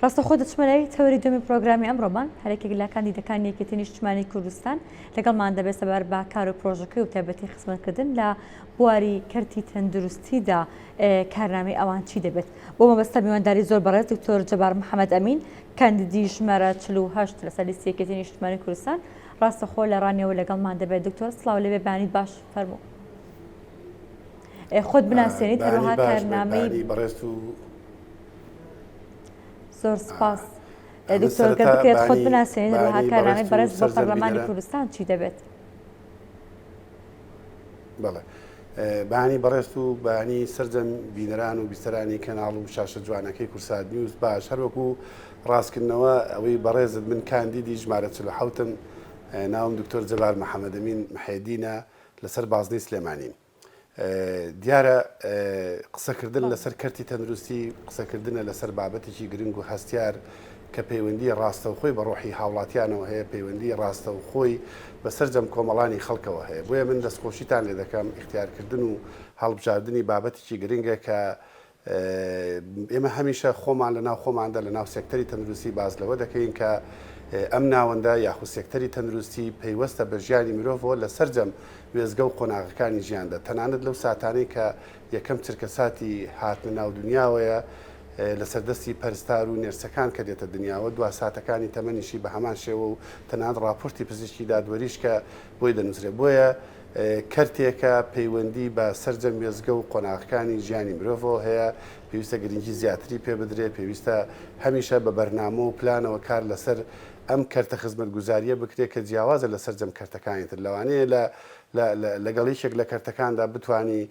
ڕاستەوخۆ دەچمە لای تەوەری دووەمی پرۆگرامی ئەمڕۆمان، هەرێکێک لە کاندیدەکانی یەکێتی نیشتمانی کوردستان لەگەڵمان دەبێت سەبارەت بە کار و پرۆژەکەی و تایبەتی خزمەتکردن لە بواری کەرتی تەندروستیدا کارنامەی ئەوان چی دەبێت. بۆ مەبەستە میوانداری زۆر بەڕێز دکتۆر جەبار محەمەد ئەمین کاندیدی ژمارە 48 لەسەر لیستی یەکێتی نیشتمانی کوردستان ڕاستەخۆ لە ڕانیەوە لەگەڵمان دەبێت. دکتۆر سڵاو لێبێ بەیانیت باش فەرموو. خۆت بناسێنیت هەروەها کارنامەی بەڕێز و زۆر سپاس دکتۆر گەر بکرێت خۆت بناسێنیت هەروەها کارنامەی بەڕێز بۆ پەرلەمانی کوردستان چی دەبێت؟ بەڵێ بەیانی بەڕێزت و بەیانی سەرجەم بینەران و بیسەرانی کەناڵ و شاشە جوانەکەی کورسات نیوز باش هەروەکو ڕاستکردنەوە ئەوەی بەڕێزت من کاندیدی ژمارە 47م ناوم دکتۆر جەبار محەمەدەمین محێدینە لەسەر بازنەی سلێمانیم. دیارە قسەکردن لەسەر کەرتی تەندروستی قسەکردنە لەسەر بابەتێکی گرنگ و هەستیار کە پەیوەندی ڕاستەوخۆی بە ڕۆحی هاوڵاتیانەوە هەیە، پەیوەندی ڕاستەوخۆی بە سەرجەم کۆمەڵانی خەڵکەوە هەیە. بۆیە من دەستخۆشیتان لێ دەکەم، ئیختیارکردن و هەڵبژاردنی بابەتێکی گرنگە کە ئێمە هەمیشە خۆمان لە ناو خۆماندا لە ناو سێکتەری تەندروستی باس لەوە دەکەین کە ئەم ناوەندە یاخود سێکتەری تەندروستی پەیوەستە بە ژیانی مرۆڤەوە لە سەرجەم وێستگە و قۆناغەکانی ژیاندا تەنانەت لەو ساتانەی کە یەکەم چرکەساتی هاتنە ناو دنیاوەیە لەسەر دەستی پەرستار و نێرسەکان کە دێتە دنیاوە دوا ساتەکانی تەمەنیشی بە هەمان شێوە و تەنانەت ڕاپۆرتی پزیشکی دادوەریش کە بۆی دەنووسرێت بۆیە کەرتێکە پەیوەندی بە سەرجەم وێستگە و قۆناغەکانی ژیانی مرۆڤەوە هەیە، پێویستە گرنگی زیاتری پێ بدرێت، پێویستە هەمیشە بە بەرنامە و پلانەوە کار لەسەر ئەم کەرتە خزمەتگوزارییە بکرێت کە جیاوازە لە سەرجەم کەرتەکانی تر. لەوانەیە لە لەگەڵ یەکێک لە کەرتەکاندا بتوانی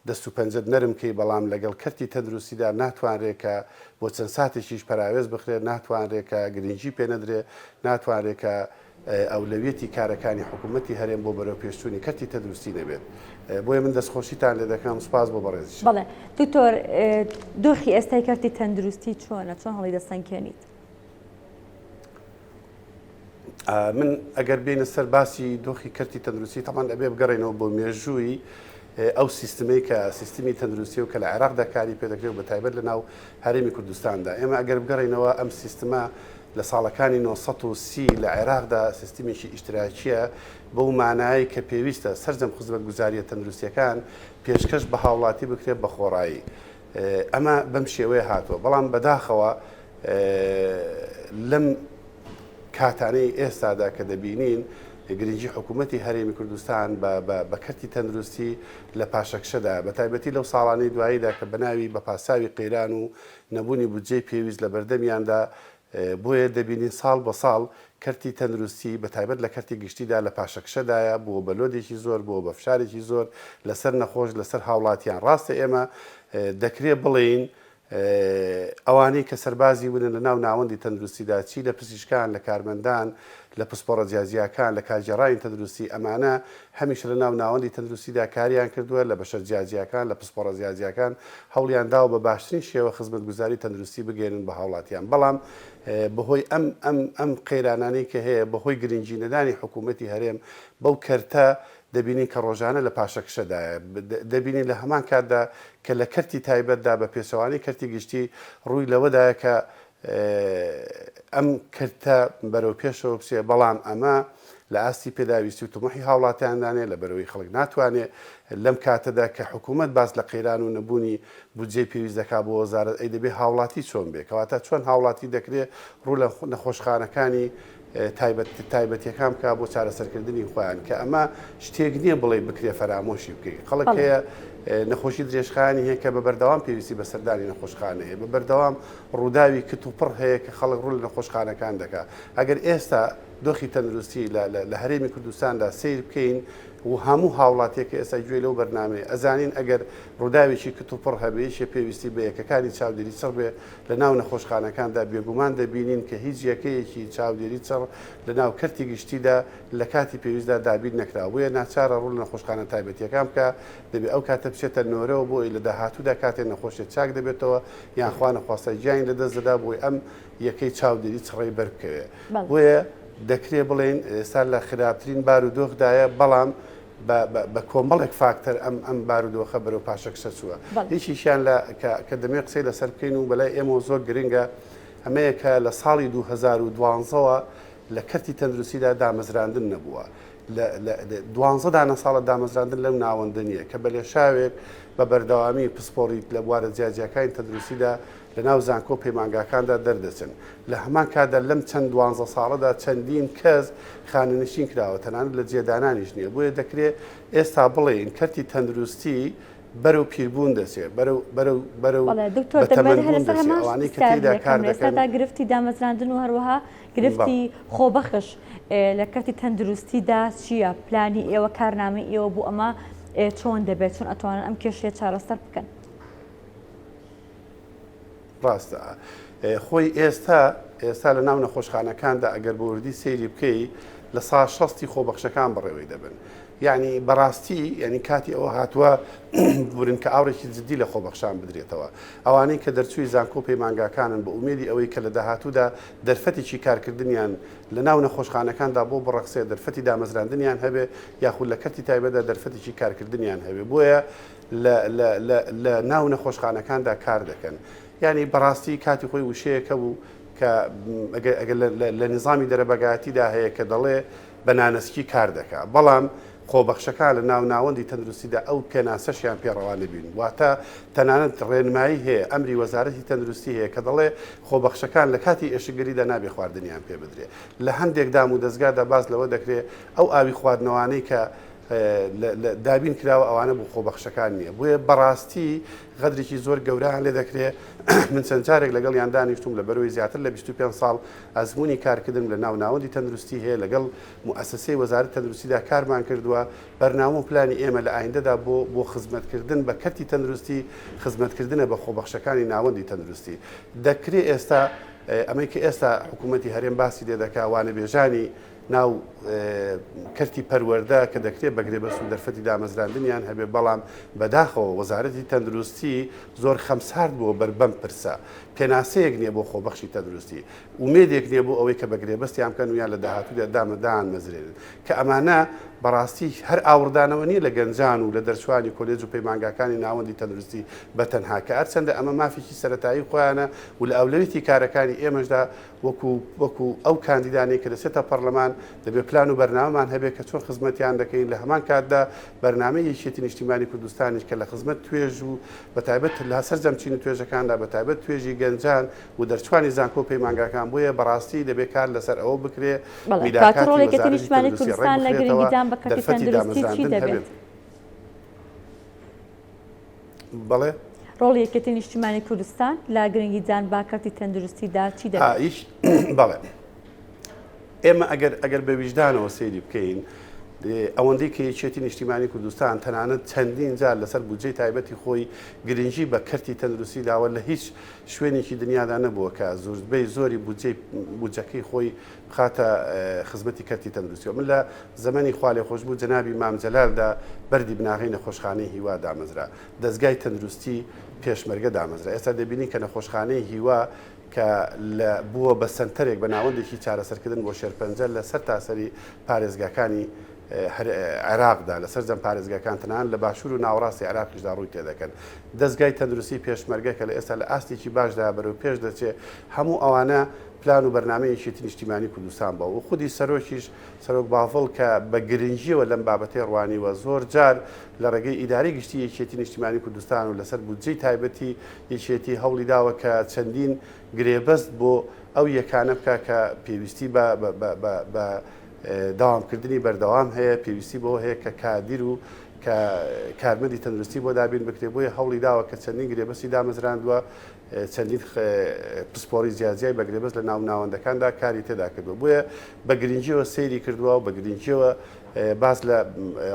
دەست و پەنجەت نەرم کەی، بەڵام لەگەڵ کەرتی تەندروستیدا ناتوانرێت کە بۆ چەند ساتێکیش پەراوێز بخرێت، ناتوانرێت کە گرنگی پێ نەدرێت، ناتوانرێت کە ئەولەویەتی کارەکانی حکوومەتی هەرێم بۆ بەرەوپێشچوونی کەرتی تەندروستی نەبێت. بۆیە من دەستخۆشیتان لێ دەکەم، سوپاس بۆ بەڕێزیشت. بەڵێ دکتۆر، دۆخی ئێستای کەرتی تەندروستی چۆنە، چۆن هەڵیدەسەنگێنیت؟ من ئەگەر بێینە سەر باسی دۆخی کەرتی تەندروستی تەمان ئەبێ بگەڕێنەوە بۆ مێژووی ئەو سیستمەی کە سیستمی تەندروستی و کە لە عێراقدا کاری پێدەکرێت و بە تایبەت لە ناو هەرێمی کوردستاندا ئێمە ئەگەر بگەڕێینەوە ئەم سیستمە لە ساڵەکانی 930 لە عێراقدا سیستمێکی ئیشتراکیە بەو مانایەی کە پێویستە سەرجەم خزمەتگوزاریە تەندروستیەکان پێشکەش بە هاوڵاتی بکرێت بە خۆڕایی ئەمە بەم شێوەیە هاتووە بەڵام بەداخەوە لەم کاتانەی ئێستادا کە دەبینین گرنگی حکوومەتی هەرێمی کوردستان بە کەرتی تەندروستی لە پاشەکشەدایە، بە تایبەتی لەو ساڵانەی دواییدا کە بە ناوی بە پاساوی قەیران و نەبوونی بودجەی پێویست لە بەردەمیاندا، بۆیە دەبینین ساڵ بە ساڵ کەرتی تەندروستی بە تایبەت لە کەرتی گشتیدا لە پاشەکشەدایە، بووە بە لۆدێکی زۆر، بووە بە فشارێکی زۆر لەسەر نەخۆش، لەسەر هاوڵاتیان. ڕاستە ئێمە دەکرێ بڵێین ئەوانەی کە سەربازی بوونن لە ناو ناوەندی تەندروستیدا، چی لە پزیشکان، لە کارمەندان، لە پسپۆڕە جیاجیاکان، لە کارگێڕانی تەندروستی، ئەمانە هەمیشە لە ناو ناوەندی تەندروستیدا کاریان کردووە، لە بەشە جیاجیاکان، لە پسپۆڕە جیاجیاکان هەوڵیان داوە بە باشترین شێوە خزمەتگوزاری تەندروستی بگەیەنن بە هاوڵاتیان، بەڵام بەهۆی ئەم ئەم ئەم قەیرانانەی کە هەیە، بەهۆی گرنگی نەدانی حکوومەتی هەرێم بەو کەرتە، دەبینین کە ڕۆژانە لە پاشەکشەدایە، دەبینین لە هەمان کاتدا کە لە کەرتی تایبەتدا بە پێچەوانەی کەرتی گشتی ڕووی لەوەدایە کە ئەم کەرتە بەرەو پێشەوە بچێ، بەڵام ئەمە لە ئاستی پێداویستی و تموحی هاوڵاتیاندا نیە، لەبەرئەوەی خەڵک ناتوانێ لەم کاتەدا کە حکوومەت باس لە قەیران و نەبوونی بودجەی پێویست دەکا بۆ وەزارەت، ئەی دەبێ هاوڵاتی چۆن بێ؟ کەواتە چۆن هاوڵاتی دەکرێ ڕوو لە نەخۆشخانەکانی تایبەت تایبەتیەکان بکا بۆ چارەسەرکردنی خۆیان کە ئەمە شتێک نییە بڵێ بکرێ فەرامۆشی بکەی خەڵک هەیە نەخۆشی درێژخایەنی هەیە کە بە بەردەوام پێویستی بە سەردانی نەخۆشخانە هەیە بە بەردەوام ڕووداوی کتوپڕ هەیە کە خەڵک ڕوو لە نەخۆشخانەکان دەکا ئەگەر ئێستا دۆخی تەندروستی لە هەرێمی کوردستاندا سەیر بکەین و هەموو هاوڵاتیەک کە ئێستا گوێی لەو بەرنامەیە ئەزانین ئەگەر ڕووداوێکی کتوپڕ هەبێ یەکێ پێویستی بە یەکەکانی چاودێری چڕ بێ لە ناو نەخۆشخانەکاندا بێگومان دەبینین کە هیچ یەکەیەکی چاودێری چڕ لە ناو کەرتی گشتیدا لە کاتی پێویستدا دابین نەکراوە بۆیە ناچارە ڕوو لە نەخۆشخانە تایبەتیەکان بکا دەبێ ئەو کاتە بچێتە نۆرەوە بۆ ئەوەی لە داهاتوودا کاتێ نەخۆشێ چاک دەبێتەوە یان خوا نەخواستە گیانی لە دەست دەدا بۆی ئەم یەکەی چاودێری چڕەی بەر بکەوێ بۆیە دەکرێ بڵێین ئێستا لە خراپترین بارودۆخدایە بەڵام بە کۆمەڵێک فاکتەر ئەم ئەم بارودۆخە بەرەو پاشەکشە چووە. یەکێکیان لە کە کە دەمەوێت قسەی لەسەر بکەین و بەلای ئێمەوە زۆر گرنگە. ئەمەیە کە لە ساڵی 2012 ەوە لە کەرتی تەندروستیدا دامەزراندن نەبووە. لە دوانزە دانە ساڵە دامەزراندن لەو ناوەندە نییە کە بە لێشاوێک بە بەردەوامی پسپۆڕی لە بوارە جیاجیاکانی تەندروستیدا لە ناو زانکۆ و پەیمانگاکاندا دەردەچن. لە هەمان کاتدا لەم چەند دوانزە ساڵەدا چەندین کەس خانەنشین کراوە، تەنانەت لە جێدانانیش نییە. بۆیە دەکرێ ئێستا بڵێین کەرتی تەندروستی بەرەو پیربوون دەچێ، بەرەو بەرەو بەرەو بەڵێ دکتۆر بە دەمەوێت هەر تەمەنبوون لەسەر دەچێ. هەمان ئەوانەی کە پرسیار تێیدا لێکەم کار لە دەکەن ئێستادا گرفتی دامەزراندن و هەروەها بەڵێ. گرفتی خۆبەخش لە کەرتی تەندروستیدا چییە؟ پلانی ئێوە کارنامەی ئێوە بۆ ئەمە چۆن دەبێت؟ چۆن ئەتوانن ئەم کێشەیە چارەسەر بکەن؟ ڕاستە خۆی ئێستا ئێستا لە ناو نەخۆشخانەکاندا ئەگەر بە وردی سەیری بکەی لە سا شەستی خۆبەخشەکان بەڕێوەی دەبن یعنی بەڕاستی یعنی کاتی ئەوە هاتووە بورن کە ئاوڕێکی جدی لە خۆبەخشان بدرێتەوە ئەوانەی کە دەرچووی زانکۆ پەیمانگاکانن بە ئومێدی ئەوەی کە لە داهاتوودا دەرفەتێکی کارکردنیان لە ناو نەخۆشخانەکاندا بۆ بڕەخسێ دەرفەتی دامەزراندنیان هەبێ یاخود لە کەرتی تایبەتدا دەرفەتێکی کارکردنیان هەبێ بۆیە لە لە لە لە ناو نەخۆشخانەکاندا کار دەکەن یانی بەڕاستی کاتی خۆی وشەیەک هەبوو کە ئەگەر ئەگەر لە لە لە نیزامی دەرەبەگایەتیدا هەیە کە دەڵێ بە نانەسکی کار دەکا بەڵام خۆبەخشەکان لە ناو ناوەندی تەندروستیدا ئەو پێناسەشیان پێ ڕەوا نەبین واتە تەنانەت ڕێنمایی هەیە ئەمری وەزارەتی تەندروستی هەیە کە دەڵێ خۆبەخشەکان لە کاتی ئێشکگریدا نابێ خواردنیان پێ بدرێ لە هەندێک دام و دەزگادا باس لەوە دەکرێ ئەو ئاوی خواردنەوانەی کە دابین کراوە ئەوانە بۆ خۆبەخشەکان نییە بۆیە بەڕاستی غەدرێکی زۆر گەورەیان لێ دەکرێ من چەند جارێک لەگەڵیان دانیشتوم لە بەرەوەی زیاتر لە 25 ساڵ ئەزمموی کارکردن لە ناو ناوەندی تەندروستی هەیە لەگەڵ موسسەی وەزارەت تەندروستیدا کارمان کردووە بەرنامە و پلانی ئێمە لە ئایندەدا بۆ بۆ خزمەتکردن بە کەرتی تەندروستی خزمەتکردنە بە خۆبەخشەکانی ناوەندی تەندروستی دەکرێ ئێستا ئەمەی کە ئێستا حکوومەتی هەرێم باسی لێ دەکا وانەبێژانی ناو کەرتی پەروەردە کە دەکرێت بە گرێبەست و دەرفەتی دامەزراندنیان هەبێت، بەڵام بەداخەوە وەزارەتی تەندروستی زۆر خەمسارد بووە بەر بەم پرسە. پێناسەیەک نییە بۆ خۆبەخشی تەندروستی. ئومێدێک نییە بۆ ئەوەی کە بە گرێبەستیان بکەن و یان لە داهاتوودا دامەزرێنن. کە ئەمانە بەڕاستی هەر ئاوڕدانەوە نییە لە گەنجان و لە دەرچوانی کۆلێج و پەیمانگاکانی ناوەندی تەندروستی بە تەنها، کە هەرچەندە ئەمە مافێکی سەرەتایی خۆیانە و لە ئەولەویەتی کارەکانی ئێمەشدا وەکو وەکو ئەو کاندیدانەی کە دەچێتە پەڕلەمان دەبێت پلان و بەرنامەمان هەبێت کە چۆن خزمەتیان دەکەین لە هەمان کاتدا بەرنامەی یەکێتی نیشتیمانی کوردستانیش کە لە خزمەت توێژ و بەتایبەت لە سەرجەم چین و توێژەکاندا بەتایبەت توێژی گەنجان و دەرچوانی زانکۆ و پەیمانگاکان بۆیە بەڕاستی دەبێت کار لەسەر ئەوە بکرێ بەڵێ کاتە میلاکاتی ڕۆڵی یەکێتی وەزارەتی نیشتمانی تەندروستی ڕێک کوردستان لە بخرێتەوە گرنگیدان بە کەرتی دەرفەتی تەندروستی چی دامەزراندن دەبێت؟ هەبێت. بەڵێ. ڕۆڵی یەکێتی نیشتیمانی کوردستان لە گرنگیدان بە کەرتی تەندروستیدا چی دەبێت؟ بەڵێ ئێمە ئەگەر ئەگەر بە ویژدانەوە سەیری بکەین ئەوەندەی کە یەکێتی نیشتیمانی کوردستان تەنانەت چەندین جار لەسەر بودجەی تایبەتی خۆی گرنگی بە کەرتی تەندروستی داوە لە هیچ شوێنێکی دنیادا نەبووە کە زۆربەی زۆری بودجەی بودجەکەی خۆی بخاتە خزمەتی کەرتی تەندروستیەوە. من لە زەمەنی خوالێخۆشبوو جەنابی مام جەلالدا بەردی بناغەی نەخۆشخانەی هیوا دامەزرا. دەزگای تەندروستی پێشمەرگە دامەزرا. ئێستا دەبینین کە نەخۆشخانەی هیوا کە لە بووە بە سەنتەرێک بە ناوەندێکی چارەسەرکردن بۆ شێرپەنجە لە سەرتاسەری پارێزگاکانی عێراقدا لە سەرجەم پارێزگاکان تەنانەت لە باشوور و ناوەڕاستی عێراقیشدا ڕووی تێدەکەن. دەزگای تەندروستی پێشمەرگە کە لە ئێستا لە ئاستێکی باشدا بەرەو پێش دەچێ هەموو ئەوانە پلان و بەرنامەی یەکێتی نیشتیمانی کوردستان بووە و خودی سەرۆکیش، سەرۆک باڤڵ کە بە گرنگییەوە لەم بابەتەی ڕوانیوە، زۆر جار لە ڕێگەی ئیدارەی گشتی یەکێتی نیشتیمانی کوردستان و لەسەر بودجەی تایبەتی یەکێتی هەوڵی داوە کە چەندین گرێبەست بۆ ئەو یەکانە بکا کە پێویستی بە بە دەوامکردنی بەردەوام هەیە، پێویستی بەوە هەیە کە کادیر و کە کارمەندی تەندروستی بۆ دابین بکرێت، بۆیە هەوڵی داوە کە چەندین گرێبەستی دامەزراندووە. چەندین پسپۆڕی جیاجیای بە گرێبەست لە ناو ناوەندەکاندا کاری تێدا کردووە بۆیە بە گرنگیەوە سەیری کردووە و بە گرنگیەوە باس لە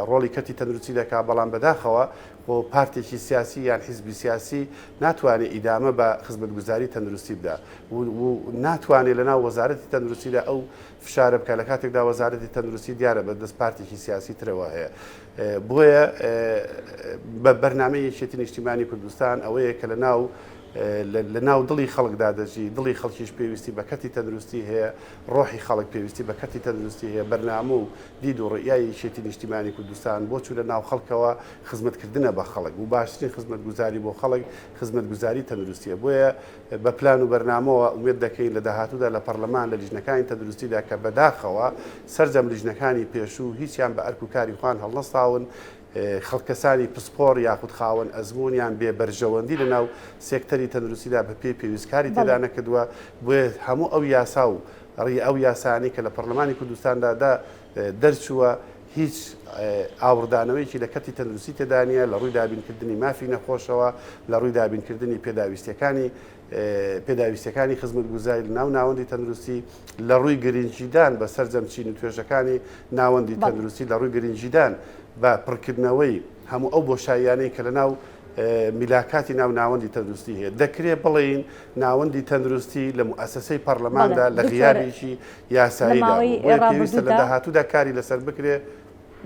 ڕۆڵی کەرتی تەندروستی دەکات بەڵام بەداخەوە بۆ پارتێکی سیاسی یان حیزبی سیاسی ناتوانێت ئیدامە بە خزمەتگوزاری تەندروستی بدا و ناتوانێت لە ناو وەزارەتی تەندروستیدا ئەو فشارە بکە لە کاتێکدا وەزارەتی تەندروستی دیارە بە دەست پارتێکی سیاسی ترەوە هەیە بۆیە بە بەرنامەی یەکێتی نیشتیمانی کوردستان ئەوەیە کە لە ناو لە ناو دڵی خەڵکدا دەژی، دڵی خەڵکیش پێویستی بە کەرتی تەندروستی هەیە، ڕۆحی خەڵک پێویستی بە کەرتی تەندروستی هەیە، بەرنامە و دید و ڕوئیای یەکێتی نیشتیمانی کوردستان بۆ چوونە ناو خەڵکەوە خزمەتکردنە بە خەڵک و باشترین خزمەتگوزاری بۆ خەڵک خزمەتگوزاری تەندروستیە بۆیە بە پلان و بەرنامەوە ئومێد دەکەین لە داهاتوودا لە پەرلەمان لە لیژنەکانی تەندروستیدا کە بەداخەوە سەرجەم لیژنەکانی پێشوو هیچیان بە ئەرک و کاری خۆیان هەڵنەستاون خەڵکەسانی پسپۆڕ یاخود خاوەن ئەزموون یان بێ بەرژەوەندی لە ناو سێکتەری تەندروستیدا بە پێی پێویست کاری تێدا نەکردووە بۆیە هەموو ئەو یاسا و ڕی ئەو یاسایانەی کە لە پەرلەمانی کوردستاندا دا دەرچووە هیچ ئاوڕدانەوەیەکی لە کەرتی تەندروستی تێدا نییە لە ڕووی دابینکردنی مافی نەخۆشەوە لە ڕووی دابینکردنی پێداویستیەکانی پێداویستیەکانی خزمەتگوزاری لە ناو ناوەندی تەندروستی لە ڕووی گرنگیدان بە سەرجەم چین و توێژەکانی ناوەندی تەندروستی لە ڕووی گرنگیدان بە پڕکردنەوەی هەموو ئەو بۆشاییانەی کە لە ناو میلاکاتی ناو ناوەندی تەندروستی هەیە دەکرێ بڵێین ناوەندی تەندروستی لە موئەسەسەی پەرلەماندا لە غیابێکی یاساییدا بوو بۆیە پێویستە لە داهاتوودا کاری لەسەر بکرێ.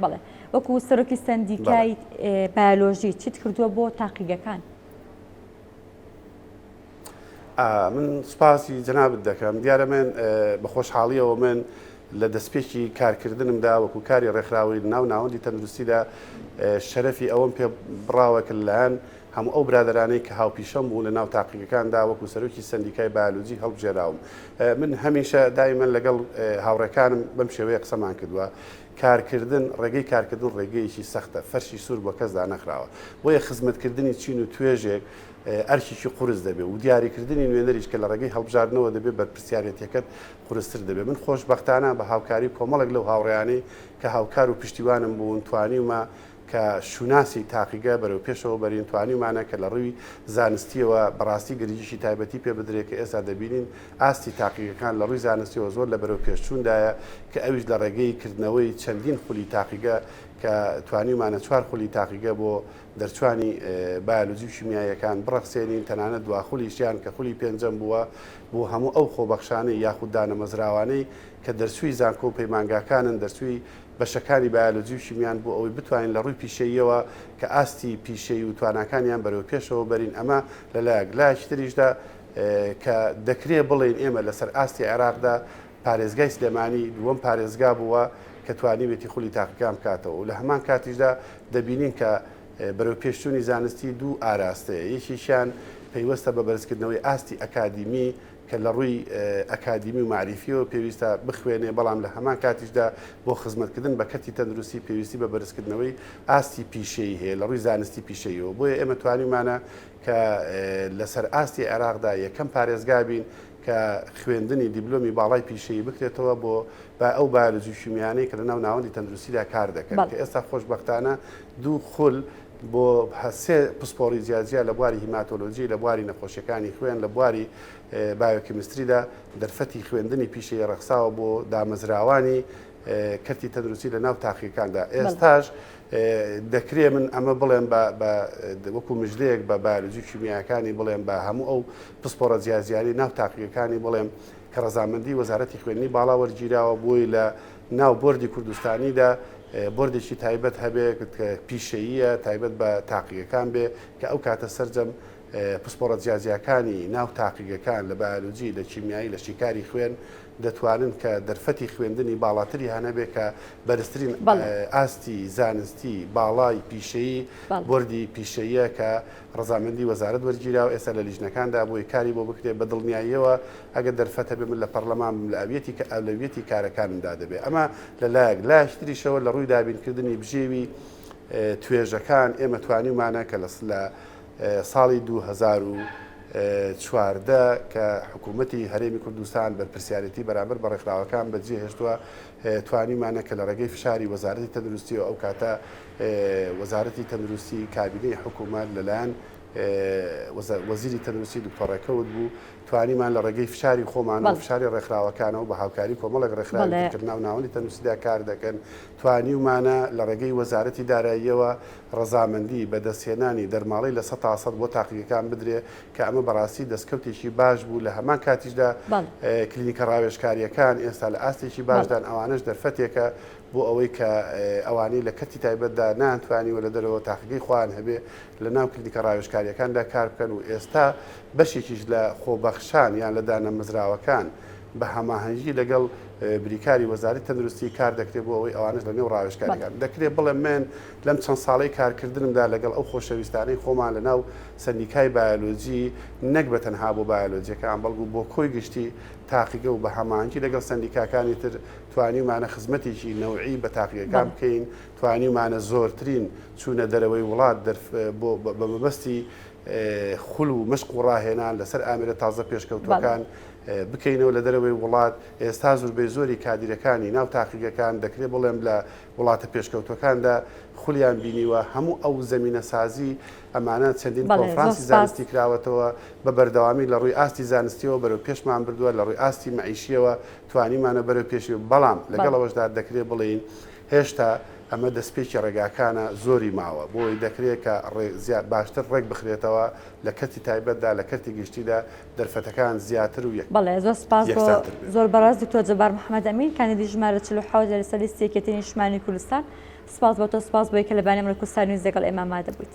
بەڵێ وەکو سەرۆکی سەندیکای بایۆلۆژی چیت کردووە بۆ تاقیگەکان؟ من سوپاسی جەنابت دەکەم دیارە من بە خۆشحاڵیەوە من لە دەستپێکی کارکردنمدا وەکو کاری ڕێکخراوەی ناو ناوەندی تەندروستیدا شەرەفی ئەوەم پێ بڕاوە کە لەلایەن هەموو ئەو برادەرانەی کە هاوپیشەم بوون لە ناو تاقیگەکاندا وەکو سەرۆکی سەندیکای بایۆلۆجی هەڵبژێراوم. من هەمیشە دایمەن لەگەڵ هاوڕێکانم بەم شێوەیە قسەمان کردووە، کارکردن، ڕێگەی کارکردن ڕێگەیەکی سەختە، فەرشی سوور بۆ کەس دانەخراوە. بۆیە خزمەتکردنی چین و توێژێک ئەرکێکی قورس دەبێ و دیاریکردنی نوێنەریش کە لە ڕێگەی هەڵبژاردنەوە دەبێ بەرپرسیارێتیەکەت قورستر دەبێ. من خۆشبەختانە بە هاوکاری کۆمەڵێک لەو هاوڕێیانەی کە هاوکار و پشتیوانم بوون توانیومە کە شوناسی تاقیگە بەرەو پێشەوە بەرین، توانیومانە کە لە ڕووی زانستییەوە بەڕاستی گرنگیی تایبەتی پێ بدرێ کە ئێستا دەبینین ئاستی تاقیگەکان لە ڕووی زانستییەوە زۆر لە بەرەو پێشچووندایە کە ئەویش لە ڕێگەی کردنەوەی چەندین خولی تاقیگە کە توانیومانە چوار خولی تاقیگە بۆ دەرچوانی بایۆلۆجی و شیمیاییەکان بڕەخسێنین تەنانەت دوا خولیشیان کە خولی پێنجەم بووە بۆ هەموو ئەو خۆبەخشانەی یاخود دانەمەزراوانەی کە دەرچووی زانکۆ و پەیمانگاکانن دەرچووی بەشەکانی بایۆلۆجی و شیمیان بۆ ئەوەی بتوانین لە ڕووی پیشەییەوە کە ئاستی پیشەیی و تواناکانیان بەرەو پێشەوە بەرین ئەمە لە لایەک لایەکی تریشدا کە دەکرێ بڵێین ئێمە لەسەر ئاستی عێراقدا پارێزگای سلێمانی دووەم پارێزگا بووە کە توانیوێتی خولی تاقیگان بکاتەوە و لە هەمان کاتیشدا دەبینین کە بەرەو پێشچوونی زانستی دوو ئاراستەیە یەکێکیان پەیوەستە بە بەرزکردنەوەی ئاستی ئەکادیمی کە لە ڕووی ئەکادیمی و مەعریفیەوە پێویستە بخوێنێ، بەڵام لە هەمان کاتیشدا بۆ خزمەتکردن بە کەرتی تەندروستی پێویستی بە بەرزکردنەوەی ئاستی پیشەیی هەیە لە ڕووی زانستی پیشەییەوە، بۆیە ئێمە توانیومانە کە لەسەر ئاستی عێراقدا یەکەم پارێزگا بین کە خوێندنی دیبلۆمی باڵای پیشەیی بکرێتەوە بۆ ئەو بایۆلۆجی و شیمیانەی کە لەناو ناوەندی تەندروستیدا کار دەکەن کە ئێستا خۆشبەختانە دوو خول بۆ سێ پسپۆڕی جیاجیا لە بواری هیماتۆلۆجی، لە بواری نەخۆشیەکانی خوێن، لە بواری بایۆکیمستریدا دەرفەتی خوێندنی پیشەیی ڕەخساوە بۆ دامەزراوانی کەرتی تەندروستی لە ناو تاقیگەکاندا. ئێستاش دەکرێ من ئەمە بڵێم بە وەکو مژدەیەک بە بایۆلۆجی و کیمیاکانی بڵێم بە هەموو ئەو پسپۆڕە جیاجیانەی ناو تاقیگەکانی بڵێم کە ڕەزامەندی وەزارەتی خوێندنی باڵا وەرگیراوە بۆی لە ناو بۆردی کوردستانیدا بۆردێکی تایبەت هەبێ کە پیشەییە تایبەت بە تاقیگەکان بێ کە ئەو کاتە سەرجەم پسپۆڕە جیاجیاکانی ناو تاقیگەکان لە بایۆلۆجی لە کیمیایی لە شیکاری خوێن دەتوانن کە دەرفەتی خوێندنی باڵاتری هەنەبێ کە بەرزترین ئاستی زانستی باڵای پیشەیی بۆردی پیشەییە کە ڕەزامەندی وەزارەت وەرگیراوە ئێستا لە لیژنەکاندا بۆی کاری بۆ بکرێت بە دڵنیاییەوە ئەگەر دەرفەت هەبێ من لە پەڕلەمان بم لە ئەویەتی کە ئەولەویەتی کارەکانمدا دەبێ ئەمە لە لایەک لایەکی تریشەوە لە ڕووی دابینکردنی بژێوی توێژەکان ئێمە توانیومانە کە لە ساڵی 2014 کە حکوومەتی هەرێمی کوردستان بەرپرسیارێتی بەرامبەر بە ڕێکخراوەکان بەجێهێشتووە توانیمانە کە لە ڕێگەی فشاری وەزارەتی تەندروستیەوە ئەو کاتە وەزارەتی تەندروستی کابینەی حکوومەت لەلایەن وەزیری تەندروستی دکتۆر ڕێکەوت بوو توانیمان لە ڕێگەی فشاری خۆمان و فشاری ڕێکخراوەکانەوە بە هاوکاری کۆمەڵێک ڕێکخراوی تر کە لەناو ناوەندی تەندروستیدا کار دەکەن، توانیومانە لە ڕێگەی وەزارەتی داراییەوە ڕەزامەندی بە دەستهێنانی دەرماڵەی 100% بۆ تاقیگەکان بدرێ کە ئەمە بەڕاستی دەستکەوتێکی باش بوو، لە هەمان کاتیشدا کلینیکە ڕاوێژکارییەکان ئێستا لە ئاستێکی باشدان، ئەوانەش دەرفەتێکە بۆ ئەوەی کە ئەوانەی لە کەرتی تایبەتدا نەیانتوانیوە لە دەرەوە تاقیگەی خۆیان هەبێ لە ناو کلینیکە ڕاوێژکارییەکاندا کار بکەن و ئێستا بەشێکیش لە خۆبەخشان یان لە دانەمەزراوەکان بە هەماهەنگی لەگەڵ بریکاری وەزارەتی تەندروستی کار دەکرێت بۆ ئەوەی ئەوانەش لە نێو ڕاوێژکاریەکان دەکرێت بڵێم من لەم چەند ساڵەی کارکردنمدا لەگەڵ ئەو خۆشەویستانەی خۆمان لە ناو سەندیکای بایۆلۆجی نەک بە تەنها بۆ بایۆلۆجیەکان بەڵکو بۆ کۆی گشتی تاقیگە و بە هەماهەنگی لەگەڵ سەندیکاکانی تر توانیومانە خزمەتێکی نەوعی بە تاقیگەکان بکەین توانیومانە زۆرترین چوونە دەرەوەی وڵات بۆ بە مەبەستی خول و مەشق و ڕاهێنان لەسەر ئامێرە تازە پێشکەوتووەکان بکەینەوە لە دەرەوەی وڵات، ئێستا زوربەی زۆری کادیرەکانی ناو تاقیگەکان دەکرێت بڵێم لە وڵاتە پێشکەوتووەکاندا خولیان بینیوە، هەموو ئەو زەمینەسازی ئەمانە چەندین کۆنفرانسی زانستی کراوەتەوە بە بەردەوامی لە ڕووی ئاستی زانستیەوە بەرەو پێشمان بردووە، لە ڕووی ئاستی مەعیشیەوە توانیمانە بەرەو پێشی بەڵام لەگەڵ ئەوەشدا دەکرێت بڵێین هێشتا ئەمە دەستپێکی ڕێگاکانە زۆری ماوە بۆی دەکرێت کە باشتر ڕێک بخرێتەوە لە کەرتی تایبەتدا لە کەرتی گشتیدا دەرفەتەکان زیاتر و بەڵێ زۆر سپاس بۆ یەکسانتر بێت. زۆر بەڕێز دکتۆر جەبار محمد ئەمین کاندیدی ژمارە 47 لەسەر لیستی یەکێتی نیشتمانی کوردستان سپاس بۆ تۆ سپاس بۆی کە لە بەیانی ئەمڕۆی کوردستان نیوز لەگەڵ ئێمە ئامادە بوویت.